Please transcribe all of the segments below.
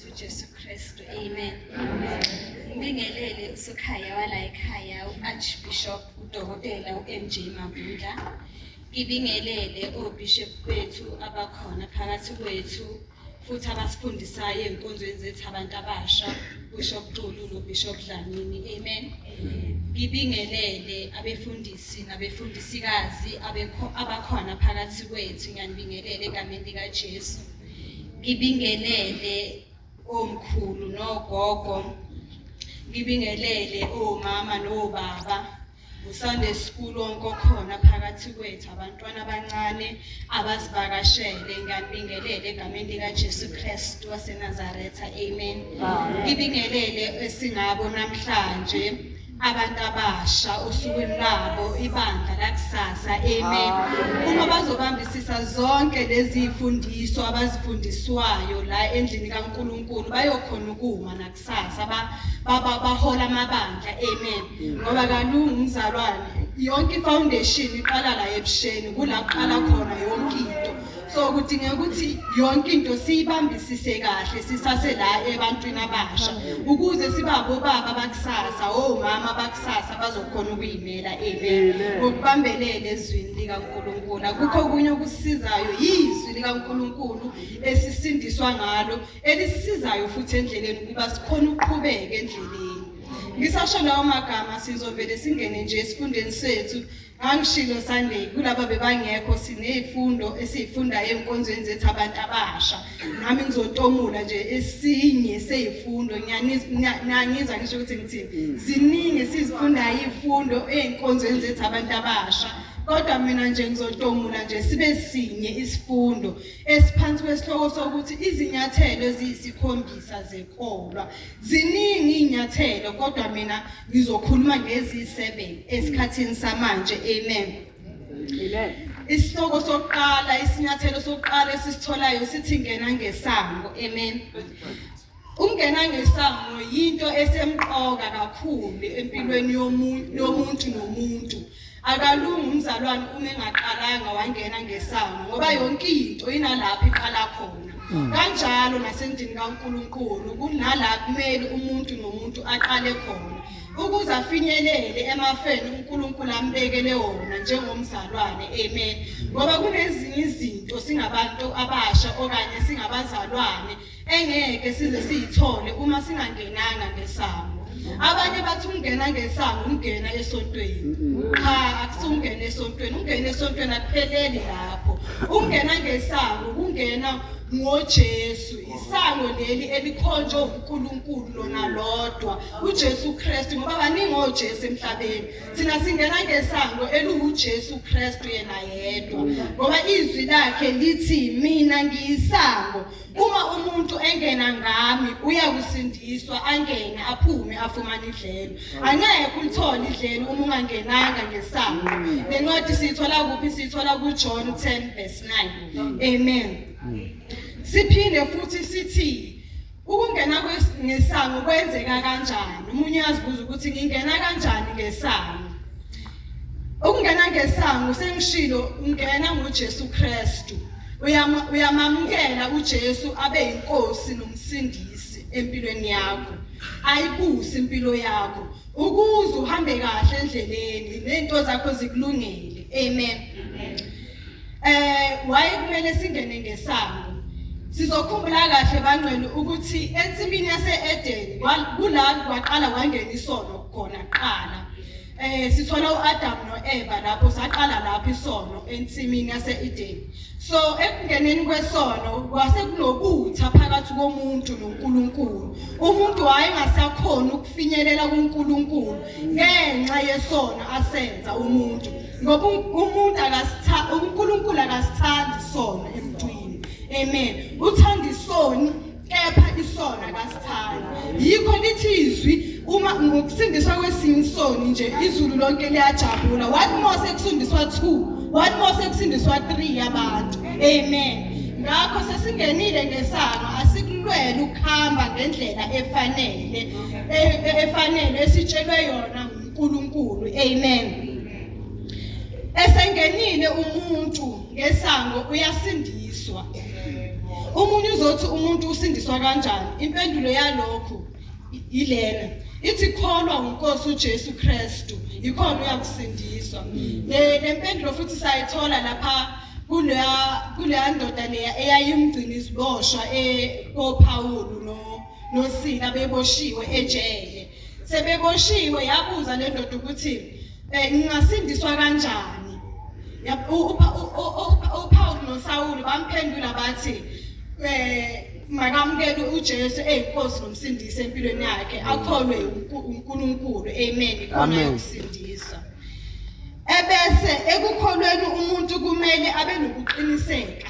UJesu Kristu. Amen. Ngibingelele uSokhaya wala ekhaya uArchbishop uDokotela uMJ Mavundla. Ngibingelele oBishop bethu abakhona phakathi kwethu futhi abasifundisayo ezinkonzweni zethu abantu abasha uBishop Xulu noBishop Dlamini. Amen. Ngibingelele abefundisi nabefundisikazi abakhona phakathi kwethu ngiyanibingelela egameni likaJesu. Ngibingelele omkhulu nogogo, ngibingelele omama nobaba, uSunday school wonke okhona phakathi kwethu, abantwana abancane abasivakashele, ngiyanibingelela egameni likaJesu Kristu waseNazaretha. Amen. Ngibingelele esingabo namhlanje abantu abasha osukwini lwabo ibandla lakusasa. Amen. Uma bazobambisisa zonke lezi zifundiso abazifundiswayo la endlini kaNkuluNkulu bayokhona ukuma nakusasa bahola amabandla. Amen. Ngoba kalungu umzalwane yonke ifoundation iqala la ebusheni, kula kuqala khona yonke into. So kudingeka ukuthi yonke into siyibambisise kahle sisase la ebantwini abasha ukuze siba bobaba bakusasa, omama bakusasa bazokhona ukuyimela. Amen. Ngokubambelela ezwini likaNkulunkulu. Akukho okunye okusizayo, yizwi likaNkulunkulu esisindiswa ngalo, elisisizayo futhi endleleni ukuba sikhone ukuqhubeka endleleni. Ngisasho lawo magama sizovele singene nje esifundeni sethu. Ngangishilo Sunday kulaba bebangekho sinezifundo esizifundayo enkonzweni zethu abantu abasha. Nami ngizotomula nje esinye sezifundo ngiyanizwa ngisho ukuthi ngithini. Ziningi esizifundayo izifundo ezinkonzweni zethu abantu abasha. Kodwa mina nje ngizotomula nje sibe sinye isifundo esiphansi kwesihloko sokuthi izinyathelo eziyisikhombisa zekholwa. Ziningi izinyathelo kodwa mina ngizokhuluma ngeziyi-7 esikhathini samanje. Amen. Amen. Isihloko sokuqala, isinyathelo sokuqala esisitholayo sithi ngena ngesango. Amen. Ukungena ngesango yinto esemqoka kakhulu empilweni yomuntu nomuntu. Akalungi umzalwane uma engaqalanga wangena ngesango ngoba yonke into inalapho iqala khona. Kanjalo nasendlini kaNkulunkulu kunala kumele umuntu nomuntu aqale khona ukuze afinyelele emafeni uNkulunkulu ambekele wona njengomzalwane. Amen. Ngoba kunezinye izinto singabantu abasha okanye singabazalwane engeke size siyithole uma singangenanga ngesango. Abanye bathi ungena ngesango ungena esontweni. Cha, akusungena esontweni, ungena esontweni akupheleli lapho. Ungena ngesango kungena ngoJesu, isango leli elikhonjwe uNkulunkulu lona lodwa, uJesu Kristu, ngoba baningi oJesu emhlabeni. Thina singena ngesango eliwuJesu Kristu yena yedwa, ngoba izwi lakhe lithi mina ngiyisango. Uma umuntu engena ngami uyakusindiswa, angene aphume afumane idlelo. Angeke ulithole idlelo uma ungangenanga ngesango. Le ncwadi siyithola kuphi? Siyithola kuJohn 10 verse 9. Amen. Siphinde futhi sithi ukungena ngesango kwenzeka kanjani? Umunye uyazibuza ukuthi ngingena kanjani ngesango? Ukungena ngesango sengishilo ungena ngoJesu Kristu. Uyamamukela uJesu abe yinkosi nomsindisi empilweni yakho. Ayibuse impilo yakho ukuze uhambe kahle endleleni nezinto zakho zikulungele. Amen. Why kumele singene ngesango? Sizokhumbula kahle bangcwele ukuthi ensimini yase-Eden kula kwaqala kwangena isono khona kuqala. Sithola uAdam noEva lapho saqala lapho isono ensimini yase-Eden. So ekungeneni kwesono kwase kunobutha phakathi komuntu noNkulunkulu. Umuntu wayengasakhona ukufinyelela kuNkulunkulu ngenxa yesono asenza umuntu. Ngoba umuntu akasitha uNkulunkulu akasithandi isono emntwini. Amen. Uthanda isoni kepha isono akasithandi. Yikho lithi izwi uma ngokusindiswa kwesinye isoni nje izulu lonke liyajabula. What more sekusindiswa 2? What more sekusindiswa 3 yabantu? Amen. Ngakho sesingenile ngesango asikulwele ukuhamba ngendlela efanele efanele esitshelwe yona nguNkulunkulu. Amen. Esengenile umuntu ngesango uyasindiswa. Omunye uzothi umuntu usindiswa kanjani? Impendulo yalokhu ilena ithi kholwa uNkosi uJesu Kristu ikhona uyakusindiswa. Le mpendulo futhi sayithola lapha kuleya ndoda leya eyayimgcina iziboshwa koPawulu noSila beboshiwe ejele. Sebeboshiwe yabuza le ndoda ukuthi ngingasindiswa kanjani? UPaul noSawulu bamphendula bathi makamukele uJesu eyinkosi nomsindisi empilweni yakhe, akholwe uNkulunkulu. Amen. Ikhona yokusindiswa. Ebese ekukholweni umuntu kumele abe nokuqiniseka.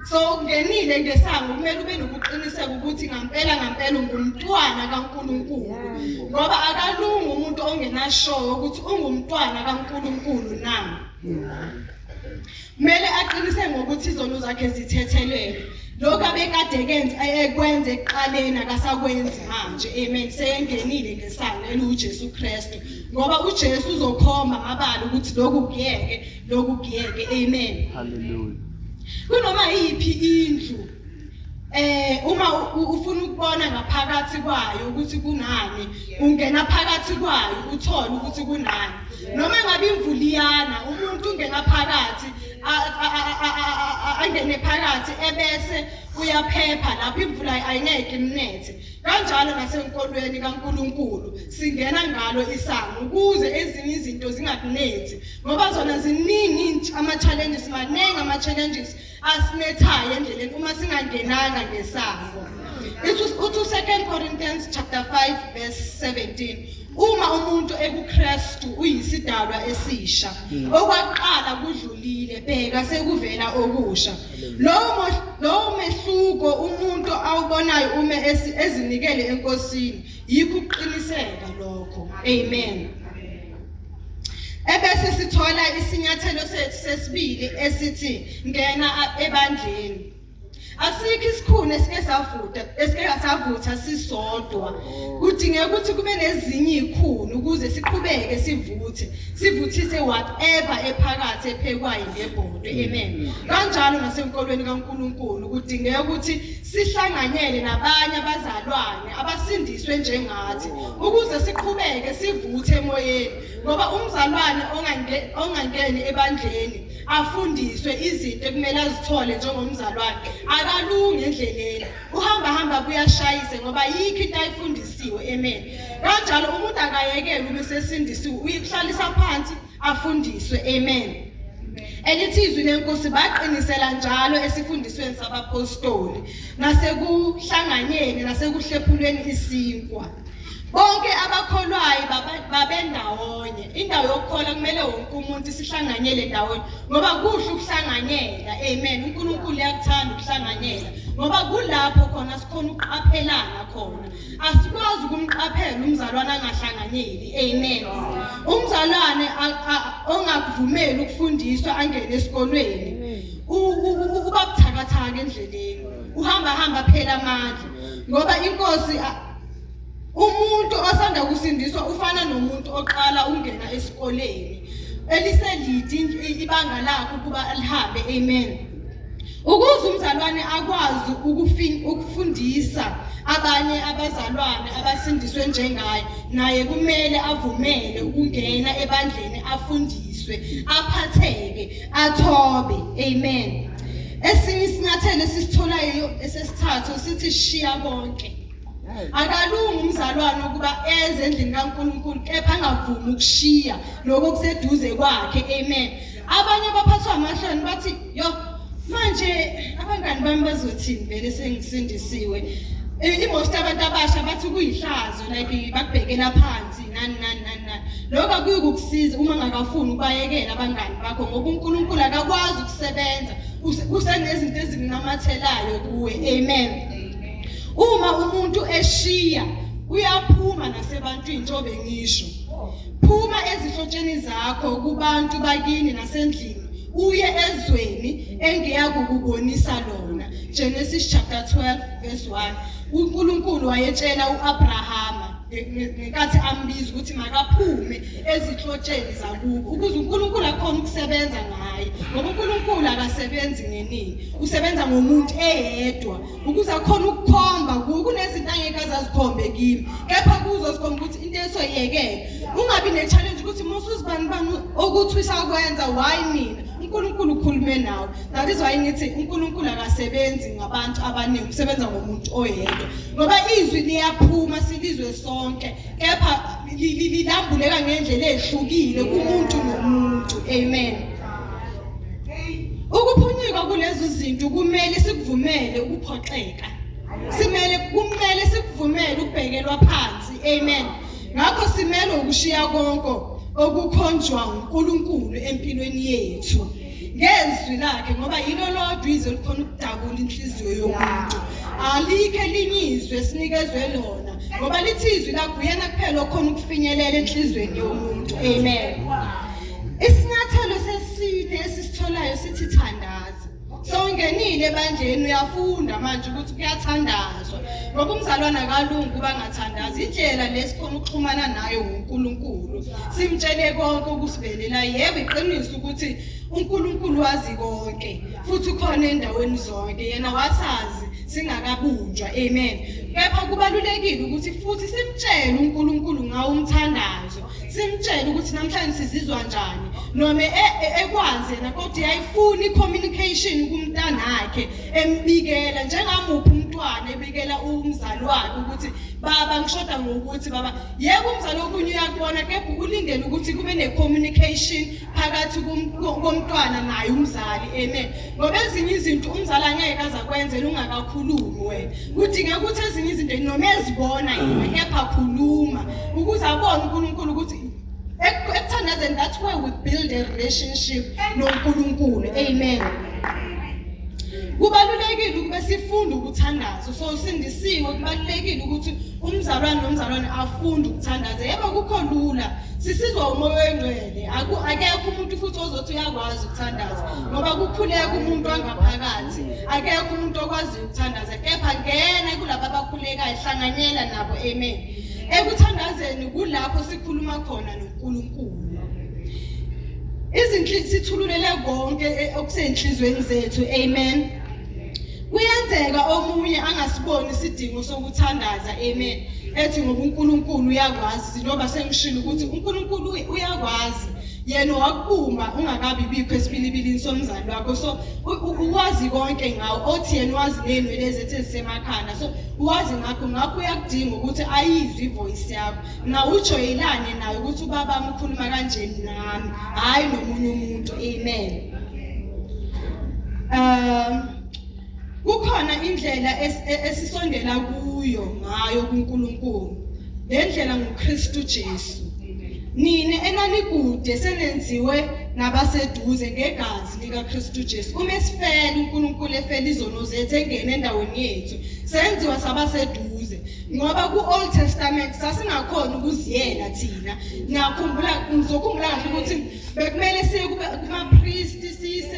So ungenile ngesango kumele ube nokuqiniseka ukuthi ngampela ngampela ungumntwana kaNkulunkulu, ngoba akalungi umuntu ongenashoyo ukuthi ungumntwana kaNkulunkulu na. Kumele aqinise ngokuthi izono zakhe zithethelelwe. Lokhu abekade kenza ekwenza ekuqaleni akasakwenzi manje. Amen. Seyengenile ngesango eliwuJesu Kristu, ngoba uJesu uzokhomba ngabala ukuthi lokhu kuyeke, lokhu kuyeke. Amen. Hallelujah. Kunoma yiphi indlu uma ufuna ukubona ngaphakathi kwayo ukuthi kunani, ungena phakathi kwayo uthole ukuthi kunani. Noma ngabe imvula iyana, umuntu ungena phakathi, angene phakathi ebese uyaphepha lapho imvula ayingeke imnethe. Kanjalo nasenkolweni kaNkulunkulu singena ngalo isango ukuze ezinye izinto zingakunethi, ngoba zona ziningi ama-challenges, maningi ama-challenges asinethayo endleleni uma singangenanga ngesango. Uthi u-2 Corinthians chapter 5 verse 17, uma umuntu ekuKristu uyisidalwa esisha, okwaqala kudlulile, bheka sekuvela okusha. Lowo mehluko umuntu awubonayo uma ezinikele eNkosini, yikho ukuqiniseka lokho. Amen. Ebese sithola isinyathelo sethu sesibili esithi ngena ebandleni. Asikho isikhuni esike savutha, esike savutha sisodwa. Kudingeka ukuthi kube nezinye izikhuni ukuze siqhubeke sivuthe, sivuthise whatever ephakathi ephekwayo ngebhodwe. Amen. Kanjalo nasenkolweni kaNkulunkulu kudingeka ukuthi sihlanganyele nabanye abazalwane abasindiswe njengathi ukuze siqhubeke sivuthe emoyeni, ngoba umzalwane ongangeni ebandleni afundiswe izinto ekumele azithole njengomzalwane akalungi endleleni, uhamba hamba kuyashayise ngoba yikho into ayifundisiwe. Amen. Kanjalo umuntu akayekele uma esesindisiwe, uyikuhlalisa phansi afundiswe. Amen. Elithi izwi lenkosi baqinisela njalo esifundisweni sabapostoli nasekuhlanganyeni nasekuhlephulweni isinkwa. Bonke abakholwayo babendawonye. Indawo yokukholwa kumele wonke umuntu sihlanganyele ndawonye, ngoba kuhle ukuhlanganyela. Amen. uNkulunkulu uyakuthanda ukuhlanganyela, ngoba kulapho khona sikhona ukuqaphelana khona. Asikwazi ukumqaphela umzalwane angahlanganyeli. Amen. Umzalwane ongakuvumeli ukufundiswa angene esikolweni uba buthakathaka endleleni, uhamba hamba phela amandla, ngoba inkosi umuntu osanda kusindiswa ufana nomuntu oqala ukungena esikoleni eliselide ibanga lakhe ukuba lihambe. Amen. Ukuze umzalwane akwazi ukufundisa abanye abazalwane abasindiswe njengaye, naye kumele avumele ukungena ebandleni afundiswe, aphatheke, athobe. Amen. Esinye isinyathelo esisitholayo esesithathu sithi shiya konke. Akalungi umzalwane ukuba eze endlini kaNkulunkulu kepha angavumi ukushiya lokho okuseduze kwakhe. Amen. Abanye baphathwa amahloni bathi, yo manje abangani bami bazothini vele sengisindisiwe. I-most abantu abasha bathi kuyihlazo, like bakubhekela phansi nani nani nani nani. Lokho akuyukukusiza uma ungakafuni ukubayekela abangani bakho, ngoba uNkulunkulu akakwazi ukusebenza kusenezinto ezinamathelayo kuwe. Amen. Uma umuntu eshiya uyaphuma nasebantwini, njengoba ngisho, phuma ezihlotsheni zakho, kubantu bakini nasendlini, uye ezweni engiyakukubonisa lona. Genesis chapter 12 verse 1. uNkulunkulu wayetshela uAbrahama. Ngenkathi ambiza ukuthi makaphume ezihlotsheni zakubo ukuze uNkulunkulu akhone ukusebenza ngaye, ngoba uNkulunkulu akasebenzi ngeningi, usebenza ngomuntu eyedwa ukuze akhone ukukhomba kuye. Kunezinto angeke azazikhombe kimi, kepha kuzo sikhomba ukuthi into esoyiyekele. Ungabi ne-challenge ukuthi musu uzibani bani okuthi usakwenza, why mina? uNkulunkulu ukhulume nawe. That is why ngithi uNkulunkulu akasebenzi ngabantu abaningi, usebenza ngomuntu oyedwa, ngoba izwi liyaphuma silizwe sonke, kepha lilambuleka ngendlela ehlukile kumuntu nomuntu. Amen. Ukuphunyuka kulezi zinto kumele sikuvumele ukuphoxeka, kumele sikuvumele ukubhekelwa phansi. Amen. Ngakho simele ukushiya konke okukhonjwa uNkulunkulu empilweni yethu ngezwi lakhe, ngoba yilo lodwa izwi elikhona ukudabula inhliziyo yomuntu. Alikho elinye izwi esinikezwe lona, ngoba lithi izwi lakho uyena kuphela okhona ukufinyelela enhliziyweni yomuntu. Amen. Isinyathelo sesine esisitholayo sithi thandaza. Sewungenile ebandleni, uyafunda manje ukuthi kuyathandazwa, ngoba umzalwane akalungi ukuba angathandazi. Indlela lesikhona ukuxhumana nayo nguNkulunkulu, simtshele konke okusivelela. Yebo, iqiniso ukuthi uNkulunkulu wazi konke futhi ukhona endaweni zonke, yena wasazi singakabunjwa. Amen. Kepha kubalulekile ukuthi futhi simtshele uNkulunkulu ngawo umthandazo, simtshele ukuthi namhlanje sizizwa njani, noma ekwazi yena, kodwa uyayifuna i-communication kumntanakhe, embikela njengamuphi umntwana ebikela umzali wakhe ukuthi baba ngishoda ngokuthi baba. Yebo, umzali okunye uyakubona, kepha ulindele ukuthi kube ne-communication phakathi komntwana naye umzali. Amen. Ngoba ezinye izinto umzali angeke azakwenzela ungakakhulumi wena. Kudingeka ukuthi ezinye izinto noma ezibona yena, kepha khuluma ukuze abone uNkulunkulu ukuthi ekuthandazeni, that's where we build a relationship noNkulunkulu. Amen. Kubalulekile ukube sifunde ukuthandaza. So usindisiwe, kubalulekile ukuthi umzalwane nomzalwane afunde ukuthandaza. Yebo, kukho lula, sisizwa uMoya oNgcwele. Akekho umuntu futhi ozothi uyakwazi ukuthandaza, ngoba kukhuleka umuntu angaphakathi. Akekho umuntu okwaziyo ukuthandaza, kepha ngena kulaba abakhulekayo, hlanganyela nabo. Amen. Ekuthandazeni kulapho sikhuluma khona noNkulunkulu, sithululele konke okusenhlizweni zethu. Amen. Kuyenzeka omunye angasiboni isidingo sokuthandaza. Amen. Ethi ngoba uNkulunkulu uyakwazi, njengoba sengishilo ukuthi uNkulunkulu uyakwazi, yena wakubumba ungakabi bikho esibilibilini somzali wakho, so uwazi konke ngawo. Othi yena wazi ney'nwele ezethu ezisemakhanda, so uwazi ngakho. Ngakho uyakudinga ukuthi ayizwe ivoice yakho, nawe ujoyelane naye ukuthi ubabami ukhuluma kanjeni nami, hhayi nomunye umuntu. Amen. Kukhona indlela esisondela kuyo ngayo kuNkulunkulu. Le ndlela nguKristu Jesu. Nina enanikude senenziwe nabaseduze ngegazi likaKristu Jesu. Uma esifela uNkulunkulu, efela izono zethu, engene endaweni yethu, senziwa sabaseduze, ngoba ku-Old Testament sasingakhona ukuziyela thina. Ngiyakhumbula, ngizokhumbula kahle ukuthi bekumele siye kuma-priest, siyise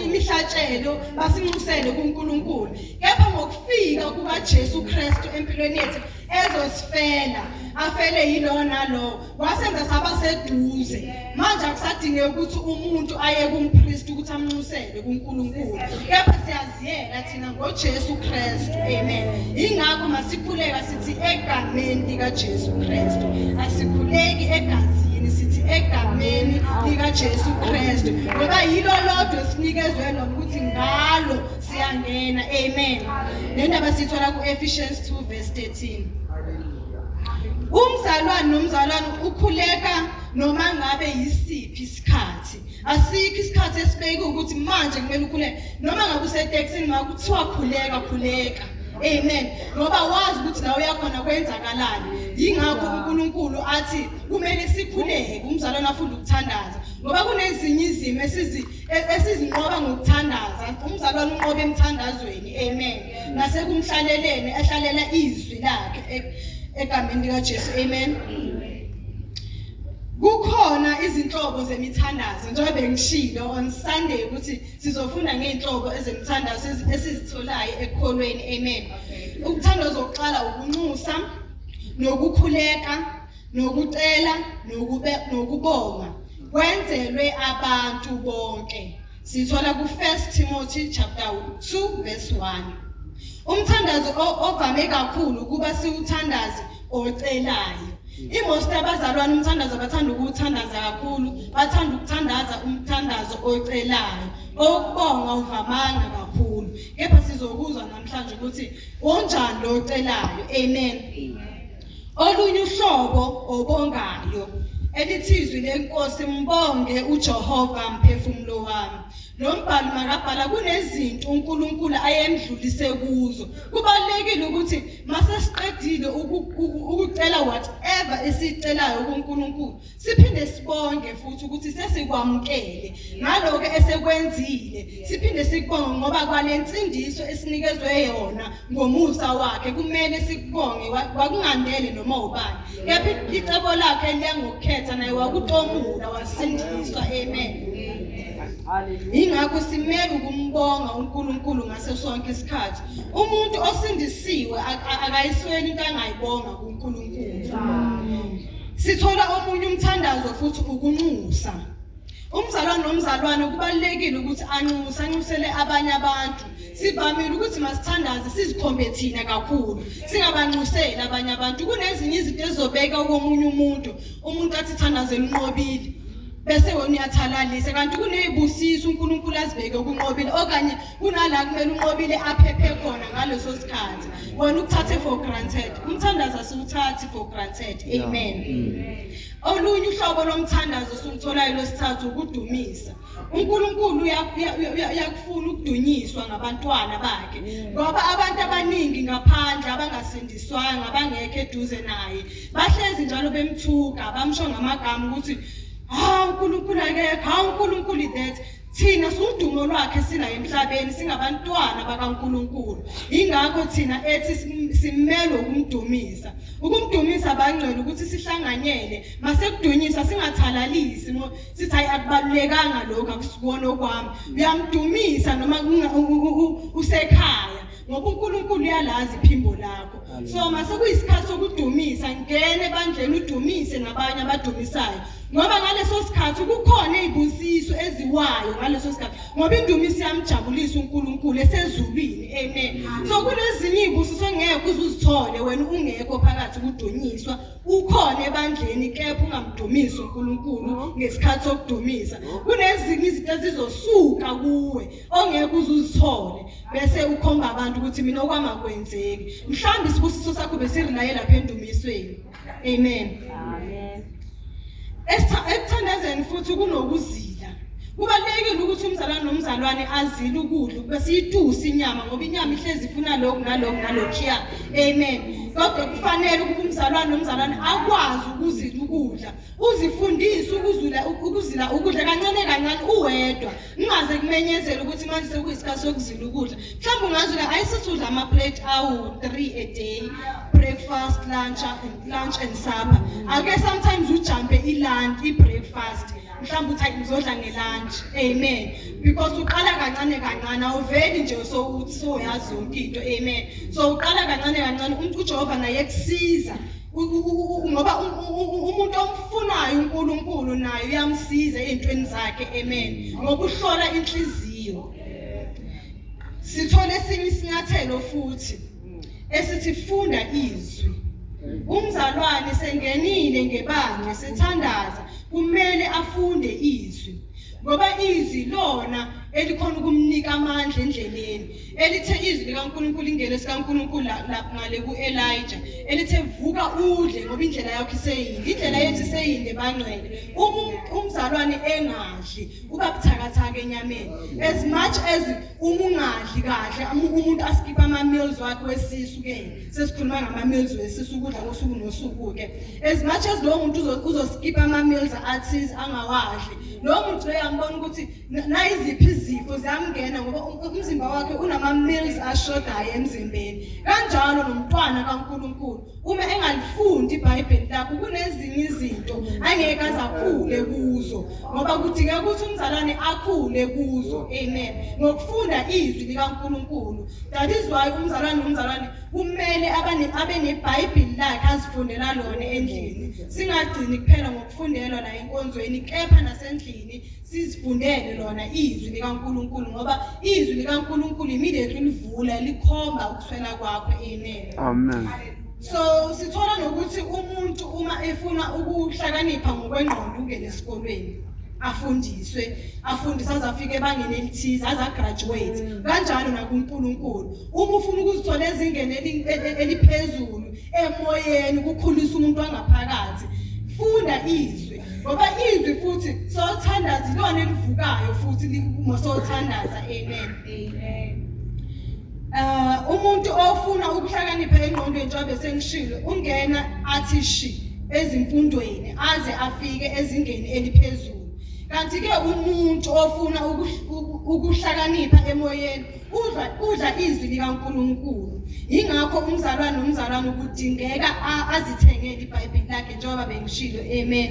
imihlatshelo, basinxusele kuNkulunkulu. Kepha ngokufika kukaJesu Kristu empilweni yethu, ezosifela, afele yilowo nalowo, wasenza saba seduze. Manje akusadingeki ukuthi umuntu aye kumpristi ukuthi amnxusele kuNkulunkulu, kepha siyaziyela thina ngoJesu Kristu. Amen. Ingakho masikhuleka sithi egameni likaJesu Kristu, asikhuleki egazini, sithi egameni likaJesu Kristu, ngoba yilo lodwa esinikezwe lona ukuthi ngalo siyangena. Amen. Le ndaba siyithola ku-Ephesians 2 verse 13. Umzalwane nomzalwane ukhuleka noma ngabe yisiphi isikhathi. Asikho isikhathi esibeke ukuthi manje kumele ukhuleke. Noma ngabe usetekisini, makuthiwa khuleka, khuleka. Amen. Ngoba wazi ukuthi la uyakhona kwenzakalani. Yingakho uNkulunkulu athi kumele sikhuleke, umzalwane afunde ukuthandaza, ngoba kunezinye izimo esizinqoba ngokuthandaza. Umzalwane unqoba emthandazweni. Amen. Nasekumhlaleleni, ehlalela izwi lakhe egameni likaJesu. Amen. Kukhona izinhlobo zemithandazo, njengoba bengishilo on Sunday ukuthi sizofunda ngey'nhlobo ezemithandazo esizitholayo ekukholweni. Amen. Ukuthandaza okuqala ukunxusa. Nokukhuleka, nokucela, nokubonga kwenzelwe abantu bonke. Sithola ku-1 Timothy chapter 2 verse 1. Umthandazo ovame kakhulu ukuba siwuthandaze ocelayo. I-most abazalwane umthandazo bathanda ukuwuthandaza kakhulu, bathanda ukuthandaza umthandazo ocelayo. Okubonga uvamanga kakhulu. Kepha sizokuzwa namhlanje ukuthi unjani lo ocelayo. Amen. Olunye uhlobo obongayo elithi izwi lenkosi mbonge uJehova mphefumulo wami. Lo mbhalo makabhala kunezinto uNkulunkulu ayemdlulise kuzo. Kubalulekile ukuthi masesiqedile ukucela whatever esicelayo kuNkulunkulu, siphinde sibonge futhi ukuthi sesikwamukele ngaloko esekwenzile, siphinde sikubonge ngoba kwalensindiso esinikezwe yona ngomusa wakhe kumele sikubonge, kwakungandele noma ubani. Kepha icebo lakhe liyangokukhetha naye wakutomula wasindiswa. Amen. Ingakho simele ukumbonga uNkulunkulu ngaso sonke isikhathi. Umuntu osindisiwe akayisweli into angayibonga kuNkulunkulu. Sithola omunye umthandazo futhi ukunxusa. Umzalwane nomzalwane kubalulekile ukuthi anxuse, anxusele abanye abantu. Sivamile ukuthi masithandaze sizikhombe thina kakhulu, singabanxuseli abanye abantu. Kunezinye izinto ezizobeka komunye umuntu, umuntu athi thandazela unqobile, bese wena uyathalalisa, kanti kunezibusiso uNkulunkulu azibeke kunqobile, okanye kunala kumele unqobile aphephe khona ngaleso sikhathi, wena ukuthathe for granted. Umthandazo asiwuthathi for granted. Amen. Olunye uhlobo lomthandazo siwutholayo lwesithathu ukudumisa. uNkulunkulu uyakufuna ukudunyiswa ngabantwana bakhe, ngoba abantu abaningi ngaphandle abangasindiswanga, abangekho eduze naye, bahlezi njalo bemthuka, bamsho ngamagama ukuthi ha uNkulunkulu akekho, ha uNkulunkulu that. Thina siwudumo lwakhe sila emhlabeni, singabantwana bakaNkulunkulu. Ingakho thina ethi simelwe ukumdumisa. Ukumdumisa bangcwele ukuthi sihlanganyele, masekudunyiswa singathalalisi, sithi hayi akubalulekanga lokho, akusikona okwami. Uyamdumisa noma usekhaya, ngoba uNkulunkulu uyalazi iphimbo lakho. So mase kuyisikhathi sokudumisa, ngene ebandleni udumise nabanye abadumisayo, ngoba ngaleso sikhathi kukhona izibusiso eziwayo ngaleso sikhathi, ngoba indumiso iyamjabulisa uNkulunkulu esezulwini. Amen. So kunezinye izibusiso ongeke uze uzithole wena ungekho phakathi kudunyiswa, ukhona ebandleni kepha ungamdumisi uNkulunkulu ngesikhathi sokudumisa. Kunezinye izinto ezizosuka kuwe ongeke uze uzithole, bese ukhomba abantu ukuthi mina okwami akwenzeki. Mhlawumbe isibusiso sakho besirilaye lapha endumisweni. Amen. Amen. Ekuthandazeni futhi kunokuzila. Kubalulekile ukuthi umzalwane nomzalwane azile ukudla, ukuba siyituse inyama, ngoba inyama ihlezi ifuna lokhu nalokhu nalokhuya. Amen. Kodwa kufanele ukuba umzalwane nomzalwane akwazi ukuzila ukudla. Uzifundise ukuzula ukuzila ukudla kancane kancane uwedwa. Ungaze kumenyezele ukuthi manje sekuyisikhathi sokuzila ukudla. Mhlawumbe ungazula ayisisudla ama plate awu 3 a day, breakfast, lunch and supper. Ake sometimes ujumpe i-lunch, i-breakfast. Mhlawumbe uthi ngizodla nge-lunch. Amen. Because uqala kancane kancane, awuveli nje soyazi yonke into. Amen. So uqala kancane kancane, umuntu uJehova naye ekusiza, ngoba umuntu omfunayo uNkulunkulu naye uyamsiza ezintweni zakhe. Amen. Ngokuhlola inhliziyo. Sithole esinye isinyathelo futhi esithi funda izwi. Umzalwane sengenile ngebandla sethandaza, kumele afunde izwi, ngoba izwi lona elikhona ukumnika amandla endleleni. Elithe izwi likaNkulunkulu, ingelosi kaNkulunkulu ngale ku-Elijah, elithe vuka udle ngoba indlela yakho iseyinde. Indlela yethu iseyinde bangcwele. Uma umzalwane engadli uba buthakathaka enyameni. As much as uma ungadli kahle, umuntu askipha ama-meals wakhe wesisu ke, sesikhuluma ngama-meals wesisu, ukudla kosuku nosuku ke, as much as lowo muntu uzoskipha ama-meals athize angawadli, lowo muntu loyo ambona ukuthi nayiziphi izifo ziyamngena, ngoba umzimba wakhe unama-meals ashodayo emzimbeni. Kanjalo nomntwana kaNkulunkulu uma enga engalifundi iBhayibheli lakho kunezinye izinto angeke azakhule kuzo ngoba kudingeka ukuthi umzalwane akhule kuzo. Amen. Ngokufunda izwi likaNkulunkulu. That is why umzalwane nomzalwane kumele abe neBhayibheli lakhe azifundela lona endlini. Singagcini kuphela ngokufundelwa la enkonzweni kepha nasendlini sizifundele lona izwi likaNkulunkulu ngoba izwi likaNkulunkulu immediately livula likhomba ukuswela kwakho. Amen. Amen. So sithola nokuthi umuntu uma efuna ukuhlakanipha ngokwengqondo ungene esikolweni afundiswe, afundise aze afike ebangeni elithize, aze agraduate. Kanjalo nakuNkulunkulu, uma ufuna ukuzithola ezingeni eliphezulu emoyeni, ukukhulisa umuntu wangaphakathi, funda izwi, ngoba izwi futhi sothandaza ilona elivukayo futhi uma sothandaza. Amen. Amen. Umuntu ofuna ukuhlakanipha engqondweni, njengoba sengishilo, ungena athi shi ezimfundweni aze afike ezingeni eliphezulu. Kanti-ke umuntu ofuna ukuhlakanipha emoyeni udla izwi likaNkulunkulu. Yingakho umzalwane nomzalwane kudingeka azithengele iBhayibheli lakhe, njengoba bengishilo. Amen.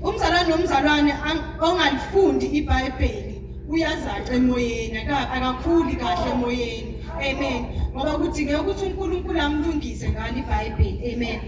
Umzalwane nomzalwane ongalifundi iBhayibheli uyazaca emoyeni, akakhuli kahle emoyeni. Amen. Ngoba kudingeka ukuthi uNkulunkulu amlungise ngalo iBhayibheli. Amen.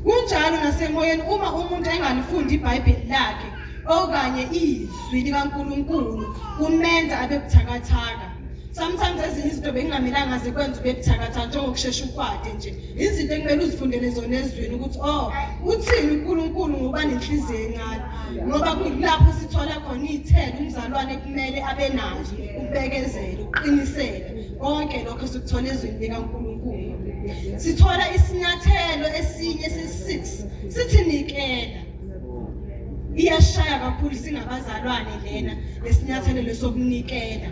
Kunjalo nasemoyeni, uma umuntu engalifundi iBhayibheli lakhe okanye izwi likaNkulunkulu kumenza abe buthakathaka. Sometimes ezinye izinto bekungamelanga zikwenze ube buthakathaka, njengokushesha ukwate nje. Izinto ekumele uzifundele zona ezwini ukuthi oh uthini uNkulunkulu ngoba nenhliziyo encane, ngoba kulapho sithola khona iy'thelo umzalwane kumele abe nazo, ukubekezela, ukuqinisela, konke lokho sikuthola ezwini likaNkulunkulu. Sithola isinyathelo esinye sesi-6 sithi nikela. Iyashaya kakhulu singabazalwane lena lesinyathelo sokunikela.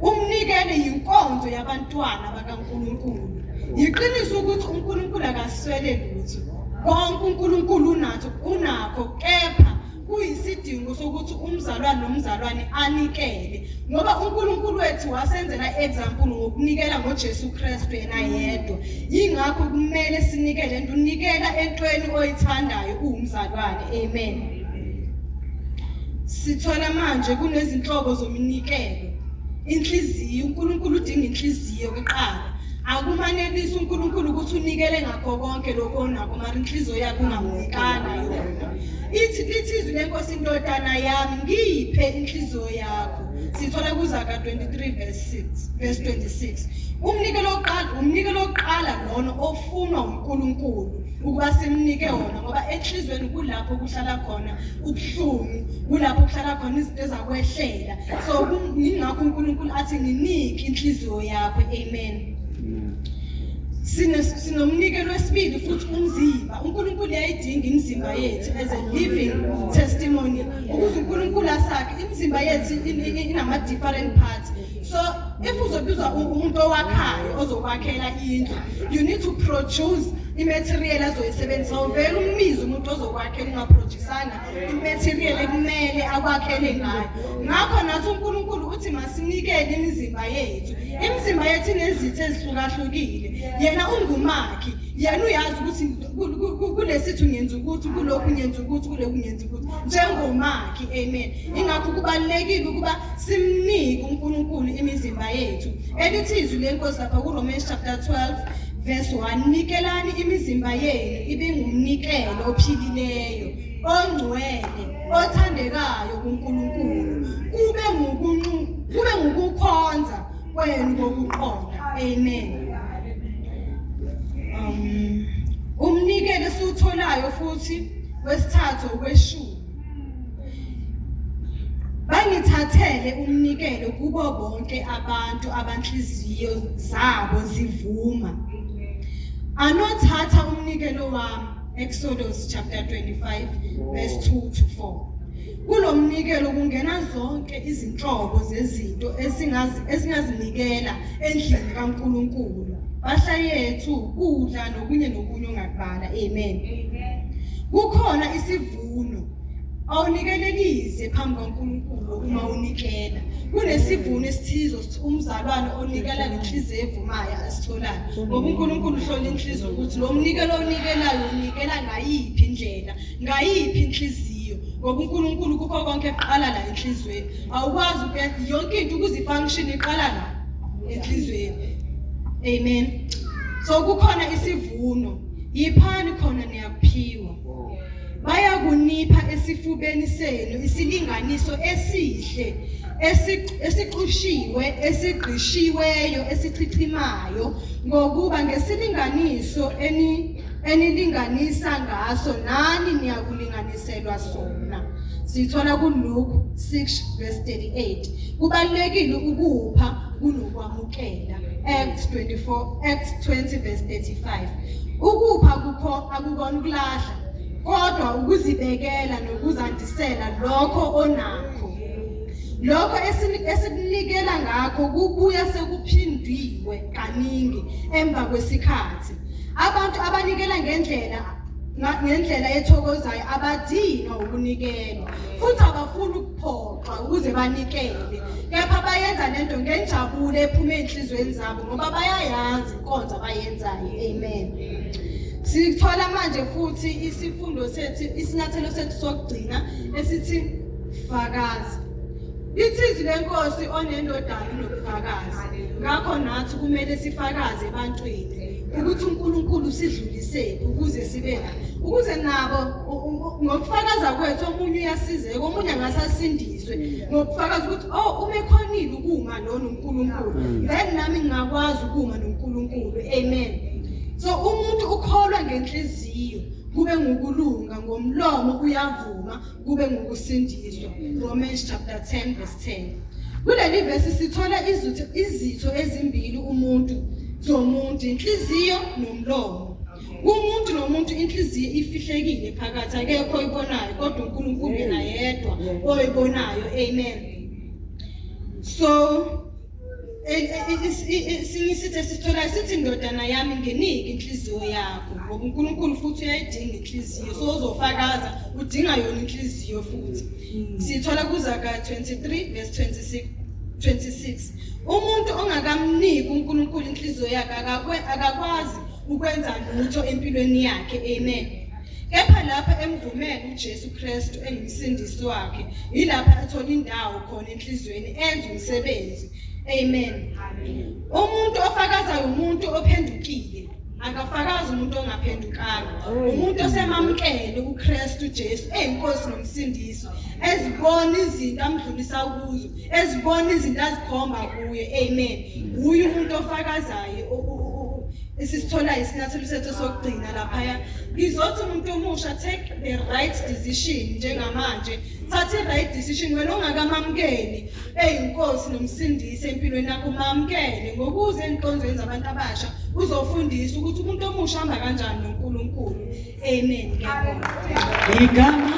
Umnikelo yinkonzo yabantwana bakaNkulunkulu. Yiqiniso ukuthi uNkulunkulu akaswele lutho, konke uNkulunkulu unatho unakho, kepha kuyisidingo sokuthi umzalwane nomzalwane anikele, ngoba uNkulunkulu wethu wasenzela example ngokunikela ngoJesu Kristu yena yedwa. Yingakho kumele sinikele, and unikela entweni oyithandayo uwumzalwane. Amen. Sithola manje kunezinhlobo zominikelo. Inhliziyo, uNkulunkulu udinga inhliziyo kuqala. Akumanelisi uNkulunkulu ukuthi unikele ngakho konke lokho onakho, mara inhliziyo yakho ungamnikanga yona. Ithi lithi izwi lenkosi, indodana yami ngiphe inhliziyo yakho. Sithola kuZaga 23 verse 6 verse 26. Umnikelo wokuqala, umnikelo wokuqala lona ofunwa uNkulunkulu ukuba simnike wona, ngoba enhlizweni kulapho kuhlala khona ubuhlungu, kulapho kuhlala khona izinto ezakwehlela. So yingakho uNkulunkulu athi nginike inhliziyo yakho. Amen. Sinomnikelo wesibili futhi, umzimba. uNkulunkulu uyayidinga imizimba yethu as a living testimony ukuze uNkulunkulu asakhe. Imizimba yethu inama different parts, so if uzobizwa umuntu owakhayo ozokwakhela indlu, you need to produce imaterial azoyisebenzisa. Uvele umbize umuntu ozokwakhela ungaproducanga imaterial ekumele akwakhele ngayo. Ngakho nathi uNkulunkulu uthi masinikele imizimba yethu. Imizimba yethu inezitho ezihlukahlukile. Yena ungumakhi, yena uyazi ukuthi kulesithu ngenza ukuthi, kulokhu ngenza ukuthi, kulokhu ngenza ukuthi, njengomakhi. Amen. Ingakho kubalulekile ukuba simnike uNkulunkulu imizimba yethu. Elithi izwi lenkosi lapha kuRomans chapter 12 verse 1, nikelani imizimba yenu ibe ngumnikelo ophilileyo, ongcwele, othandekayo kuNkulunkulu, kube ngukukhonza kwenu kokuqonda. Amen. Umnikelo esiwutholayo futhi wesithathu okweshumi, bangithathele umnikelo kubo bonke abantu abanhliziyo zabo zivuma. Anothatha umnikelo wami. Exodus chapter 25 verse 2 to 4. Kulo mnikelo kungena zonke izinhlobo zezinto esingazinikela endlini kaNkulunkulu. Mpahla yethu, ukudla nokunye nokunye ongakubala. Amen. Kukhona isivuno awunikelelize phambi kaNkulunkulu uma unikela. Kunesivuno esithize umzalwane onikela ngenhliziyo evumayo asitholayo, ngoba uNkulunkulu uhlola inhliziyo ukuthi lo mnikelo onikelayo unikela ngayiphi indlela, ngayiphi inhliziyo, ngoba uNkulunkulu kukho konke kuqala la enhliziyweni. Awukwazi yonke into ukuze ifunction iqala la enhliziyweni. Amen. So kukhona isivuno, yiphani khona niyakuphiwa. Bayakunipha esifubeni senu isilinganiso esihle esixushiwe esigqishiweyo esichichimayo, ngokuba ngesilinganiso enilinganisa ngaso nani niyakulinganiselwa sona. Sithola kuLuke 6 verse 38. Kubalulekile ukupha kunokwamukela. Acts 24 Acts 20 verse 35. Ukupha kukho akukona ukulahla, kodwa ukuzibekela nokuzandisela lokho onakho. Lokho esikunikela ngakho kubuya sekuphindiwe kaningi emva kwesikhathi. Abantu abanikela ngendlela ethokozayo abadinwa ukunikelwa, futhi abafuni ukuphoxwa ukuze banikele, kepha bayenza lento ngenjabulo ephuma ezinhliziyweni zabo, ngoba bayayazi inkonzo abayenzayo. Amen. Sithola manje futhi isifundo sethu, isinyathelo sethu sokugcina esithi fakaza. Lithi izwi lenkosi, onendodana unobufakazi. Ngakho nathi kumele sifakaze ebantwini ukuthi uNkulunkulu usidlulisephi ukuze sibe la, ukuze nabo ngokufakaza kwethu omunye uyasizeka, omunye angasasindiswe ngokufakaza ukuthi oh, uma ekhonile ukuma lo noNkulunkulu, then nami ngingakwazi ukuma noNkulunkulu. Amen. So umuntu ukholwa ngenhliziyo kube ngukulunga, ngomlomo uyavuma kube ngukusindiswa. Romans chapter 10 verse 10. Kuleli verse sithola izitho ezimbili umuntu zomuntu, inhliziyo nomlomo. Kumuntu nomuntu inhliziyo ifihlekile phakathi, akekho oyibonayo kodwa uNkulunkulu yena yedwa oyibonayo. Amen. So esinye isitho esisitholayo sithi, indodana yami, nginike inhliziyo yakho, ngoba uNkulunkulu futhi uyayidinga inhliziyo. So uzofakaza udinga yona inhliziyo futhi. Sithola kuZaga 23 verse 26 26. Umuntu ongakamniki uNkulunkulu inhliziyo yakhe akakwazi ukwenza lutho empilweni yakhe. Amen. Kepha lapha emvumela uJesu Kristu engumsindisi wakhe, yilapha athola indawo khona enhliziyweni, enza umsebenzi. Amen. Umuntu ofakazayo umuntu ophendukile, akafakazi umuntu ongaphendukanga. Umuntu osemamukele uKristu Jesu eyinkosi nomsindisi, ezibona izinto amdlulisa kuzo, ezibona izinto azikhomba kuye. Amen. Uye umuntu ofakazayo esisithola isinyathelo sethu sokugcina laphaya. Ngizothi umuntu omusha, take the right decision njengamanje. Thatha i-right decision wena ongakamamukeli eyinkosi nomsindisi empilweni yakho, mamukele ngokuza enkonzweni zabantu abasha, uzofundisa ukuthi umuntu omusha hamba kanjani noNkulunkulu. Amen. Ngiyabonga. Igama.